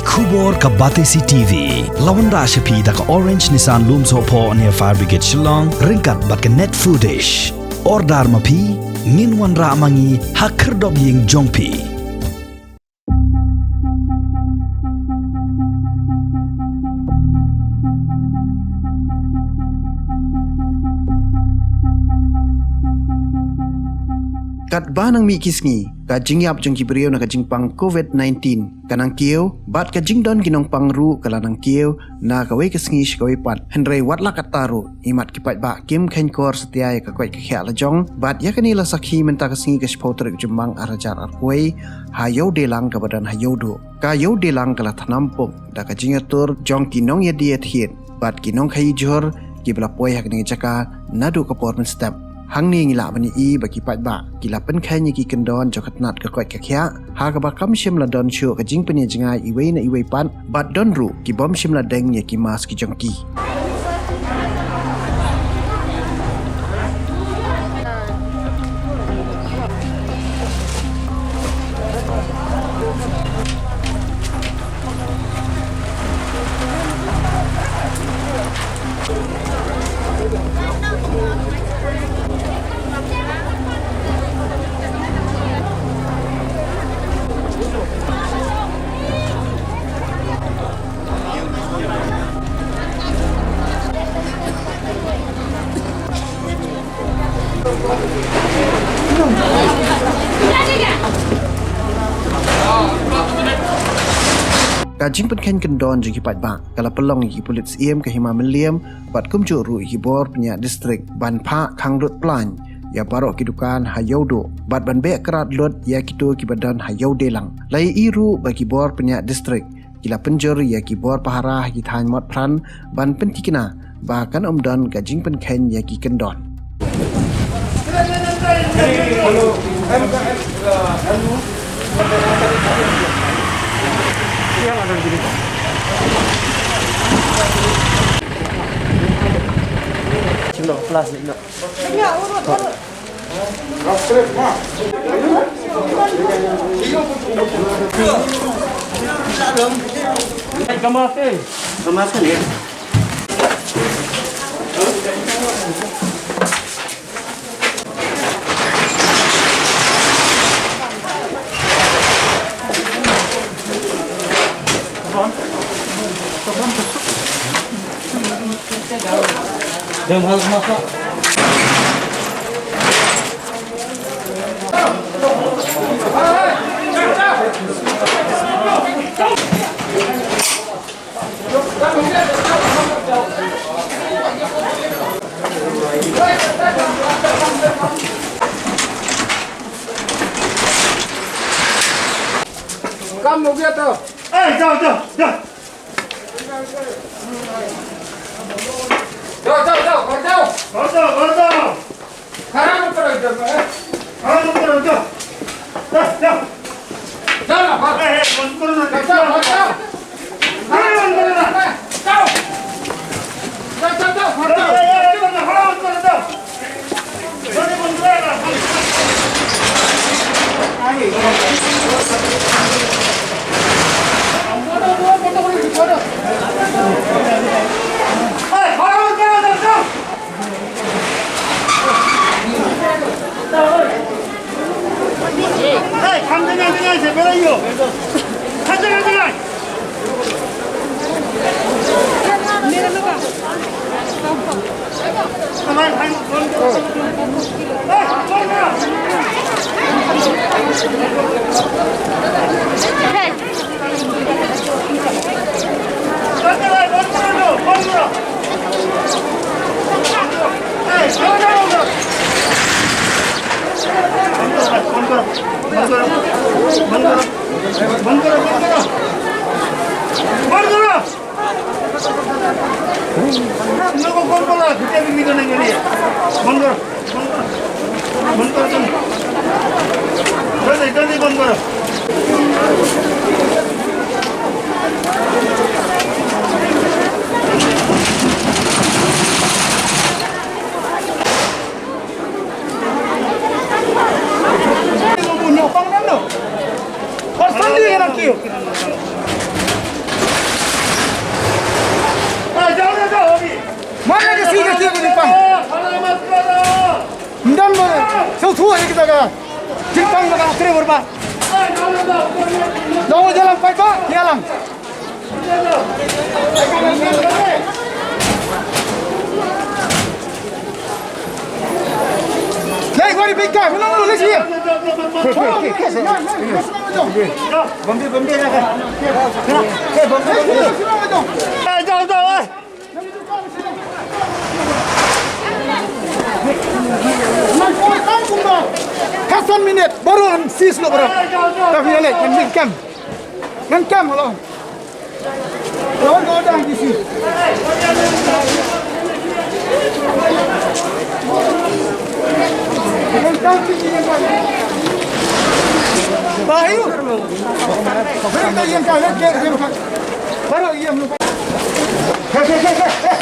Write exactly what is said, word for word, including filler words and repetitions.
Khubor ka Batesi T V. La wanrah sha phi da ka Orange Nissan Lumsohphoh near Fire Brigade Shillong, ryngkat bad ka Net Foodish. Order ma phi, ngin wanrah ma ngi ha khyrdop ïing jong phi. Katba nang mih ki sngi, ka jingïap jong ki briew na ka jingpang covid nineteen ka nang kiew, bad ka jingdon ki nongpang ruh ka la nang kiew na kawei ka sngi sha kawei pat. Hynrei wat la katta ruh, imat ki paidbah kim kheiñ kor satia ïa ka koit ka khiah la jong, bad ïa kane la sakhi mynta ka sngi ka shiphew tarik u Jymmang ar hajar arphew wei, ha Ïewdelang kaba don ha Ïewduh. Ka Ïewdelang ka la thnam puk da ka jingïatur jong ki nongïadie thied bad ki nongkhaïi jhur kiba la poi ha kane ka jaka naduh ka por mynstep. Hangne ngi lah ban ïohi ba ki paidbah ki la pynkheiñ ïa ki kyndon jong ka tnat ka koit ka khiah, ha kaba kam shym la don shuh ka jingpynïajngai iwei na iwei pat, bad don ruh ki bym shym la deng ïa ki mask ki jong ki. Ka jingpynkheiñ kyndon jong ki paidbah ka la pynlong ïa ki pulit syiem ka Hima Mylliem bad kumjuh ruh ïa ki bor pynïaid district ban phah khang lut plaiñ ïa baroh ki dukan ha Ïewduh bad ban beh krad lut ïa kito kiba don ha Ïewdelang. La ïohi ruh ba ki bor pynïaid district ki la pynjur ïa ki bor pahara ha ki thaiñ Motphran ban pynthikna ba kan ym don ka jingpynkheiñ ïa ki kyndon. Kam mo gaya to. Eh, jao, jao, jao. Jao, jao, jao, ghar jao. Ghar jao, ghar jao. Khara mo karo, jao, eh. Khara mo karo, jao. Jao, jao. Jao na, ghar. Eh, eh, mo karo na, jao, jao, ghar jao. Khara mo karo na. Jao. Jao, jao, jao, ghar jao. Eh, eh, eh, eh, khara mo karo, jao. Dong jalan, fight ba, jalan. Lei, gua di pika, menang lu, lei sih. Bambi, bambi, ya kan? Eh, bambi, bambi. Jauh, jauh, eh. Ka san minit, baru an sis lo, baru. Tapi ya, lei, ngan kam. Ngan kam, lo. Lo, lo, dah, di sini. Ngan kam, di sini, ngan kam. Bayu. Baru dah, ngan kam, ngan kam, ngan kam. Baru, iya, ngan kam. Hei, hei, hei, hei, hei.